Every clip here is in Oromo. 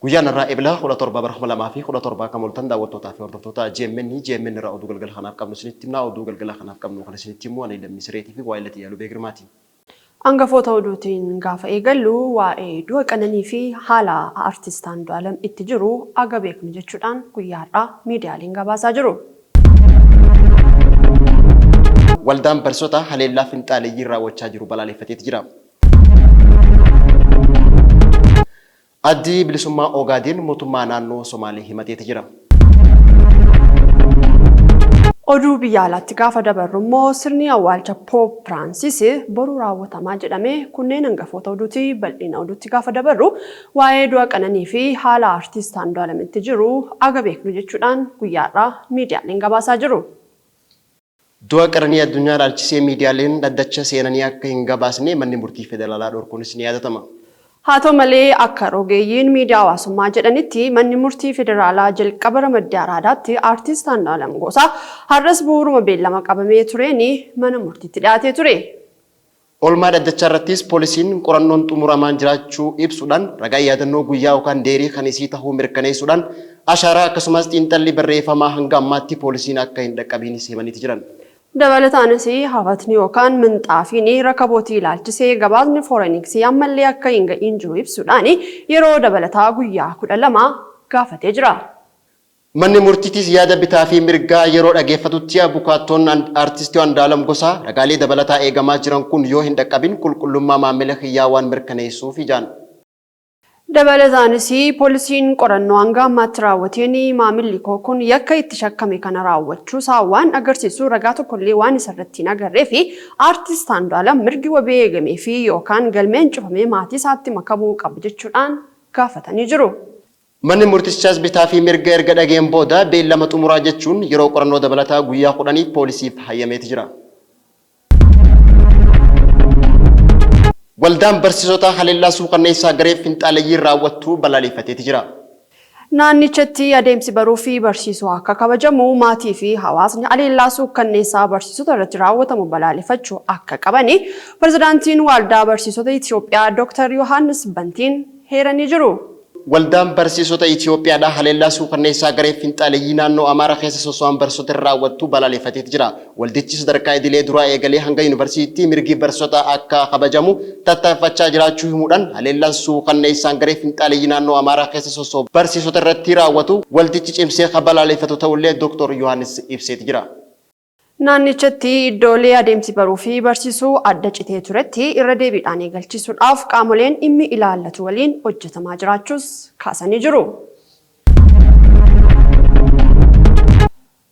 Guyyaan har'aa Ebla 17 bara 2017 akkam ooltan daawwattootaa fi hordoftoota GMN, GMN irraa oduu galgala kanaaf qabnu isinitti himna. Oduu galgala kanaaf qabnu kan isinitti himu ani Lammii Sireetii fi Waa'ila Tiyyaa Lubee Girmaati. Angafoota oduutiin gaafa eegallu waa'ee du'a Qananii fi haala Artist Andu'aalam itti jiru aga beeknu jechuudhaan guyyaa har'aa miidiyaaleen gabaasaa jiru. Waldaan barsiisotaa haleellaa finxaaleyyiin raawwachaa jiru balaaleffateeti jira. Addi Bilisummaa Ogaadeen mootummaa naannoo Somaalee himateeti jira. Oduu biyya alaatti gaafa dabarru immoo sirni awwaalcha Poop Firaansis boru raawwatamaa jedhame. Kunneen hangafoota oduuti. Bal'ina oduutti gaafa dabarru waa'ee du'a Qananii fi haala Artiist Andu'aalam itti jiru aga beeknu jechuudhaan guyyaa har'aa miidiyaaleen gabaasaa jiru. Du'a Qananii Addunyaa ilaalchisee miidiyaaleen dhaddacha seenanii akka hin gabaasne manni murtii federaalaa dhorkuunis ni yaadatama. Haa ta'u malee akka rogeeyyiin miidiyaa hawaasummaa jedhanitti manni murtii federaalaa jalqaba ramaddii Araadaatti Artiist Andu'aalam Gosaa har'as bu'uuruma beellama qabamee tureen mana murtiitti dhiyaatee ture. Oolmaa dhaddachaa irrattis poolisiin qorannoon xumuramaan jiraachuu ibsuudhaan ragaa yaadannoo guyyaa yookaan deerii kan isii tahuu mirkaneessuudhaan ashaaraa akkasumas xiinxalli barreeffamaa hanga ammaatti poolisiin akka hin dhaqqabiinis himaniiti jiran. Dabalataanis hafatni yookaan minxaafiin rakabootii ilaalchisee gabaasni fooreniksii ammallee akka hin ga'iin jiru ibsuudhaan yeroo dabalataa guyyaa 12 gaafatee jira. Manni murtiitis yaada bitaa fi mirgaa yeroo dhageeffatutti abukaattoon Artisti Andu'aalam Gosaa ragaalee dabalataa eegamaa jiran kun yoo hin dhaqqabin qulqullummaa maamila kiyyaa waan mirkaneessuuf ijaan. Dabalataanis poolisiin qorannoo hanga ammaatti raawwateen maamilli koo kun yakka itti shakkame kana raawwachuu isaa waan agarsiisu ragaa tokkollee waan isarratti hin agarree fi Artist Andu'aalam mirgi wabii eegamee fi yookaan galmeen cufamee maatii isaatti makamuu qaba jechuudhaan gaafatanii jiru. Manni murtichaas bitaa fi mirga erga dhageen booda beellama xumuraa jechuun yeroo qorannoo dabalataa guyyaa 10f poolisiif hayyameeti jira. Waldaan barsiisotaa haleellaa suukanneessaa garee finxaaleyyiin raawwattu balaaleffateeti jira. Naannichatti adeemsi baruu fi barsiisuu akka kabajamu, maatii fi hawaasni haleellaa suukkanneessaa barsiisota irratti raawwatamu balaaleffachuu akka qabani Pirezidaantiin Waaldaa Barsiisota Itiyoophiyaa Dooktar Yohaannis Bantiin heeranii jiru. Waldaan Barsiisota Itiyoophiyaadhaa haleellaa suukanneessaa garee finxaaleyyii naannoo Amaara keessa sosso'an barsiisota irra raawwattu balaaleffateeti jira. Waldichi sadarkaa idilee duraa eegalee hanga Yuunivarsiitiitti mirgi barsiisotaa akka kabajamu tattaaffachaa jiraachuu himuudhaan haleellaan suukanneessaan garee finxaaleyyii naannoo Amaaraa keessa sosso'u barsiisota irratti raawwatu waldichi cimsee ka balaaleffatu ta'uullee Dooktor Yohaannis ibseeti jira. Naannichatti iddoolee adeemsi baruu fi barsiisuu adda citee turetti irra deebiidhaan eegalchiisuudhaaf qaamoleen dhimmi ilaallatu waliin hojjetamaa jiraachuus kaasanii jiru.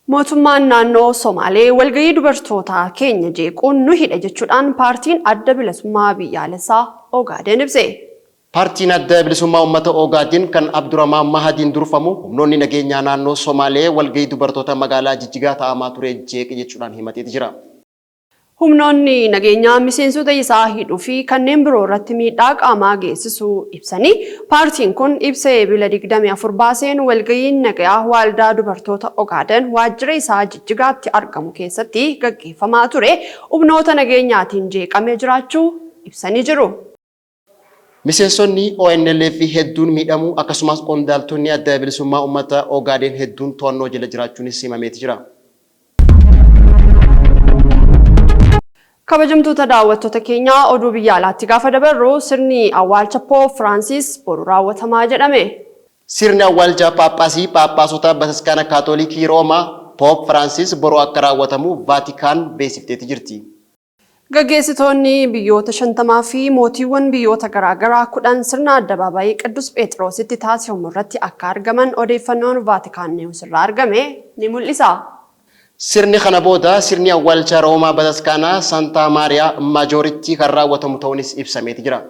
Mootummaan naannoo Somaalee walgahii dubartootaa keenya jeequun nu hidhe jechuudhaan paartiin Adda Bilisummaa Biyyaalessaa Ogaadeen ibse. Paartiin Adda Bilisummaa Uummata Ogaadeen kan Abduramaan Mahadiin durfamu humnoonni nageenyaa naannoo Somaalee walgahii dubartoota magaalaa Jijjigaa taa'amaa ture jeeqe jechuudhaan himateeti jira. Humnoonni nageenyaa miseensota isaa hidhuu fi kanneen biroo irratti miidhaa qaamaa geessisuu ibsanii, paartiin kun ibsa Eebila 24 baaseen walga'iin nagayaa Waaldaa Dubartoota Ogaaden waajjira isaa Jijjigaatti argamu keessatti gaggeeffamaa ture humnoota nageenyaatiin jeeqamee jiraachuu ibsanii jiru. Miseensonni ONLF hedduun miidhamuu akkasumas qondaaltonni Adda Bilisummaa Uummata Ogaadeen hedduun to'annoo jala jiraachuunis himameeti jira. Kabajamtoota daawwattoota keenyaa oduu biyya alaatti gaafa dabarru sirni awwaalcha Poop Firaansiis boru raawwatamaa jedhame. Sirni awwaalcha Phaaphaasii Phaaphaasota Bataskaana Kaatoolikii Roomaa Poop Firaansiis boru akka raawwatamu Vaatikaan beeksifteeti jirti. Gaggeessitoonni biyyoota 50 fi mootiiwwan biyyoota garaagaraa 10 sirna Addabaabaayii Qiddus Pheexiroositti taasifamu irratti akka argaman odeeffannoon Vaatikaan Niwus irraa argame ni mul'isa. Sirni kana booda sirni awwaalcha Roomaa Bataskaana Santaa Maariyaa Maajooritti kan raawwatamu ta'uunis ibsameeti jira.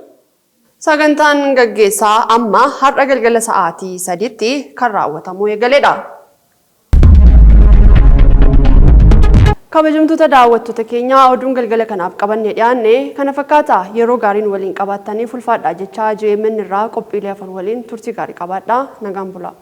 Sagantaan gaggeessaa amma har'a galgala sa'aatii 3tti kan raawwatamuu eegaledha. Kabajamtoota daawwattoota keenyaa oduun galgala kanaaf qabannee dhiyaanne kana fakkaata. Yeroo gaariin waliin qabaattaniif ulfaadhaa jechaa GMN irraa qophiilee hafan waliin turtii gaarii qabaadhaa. Nagaan bulaa.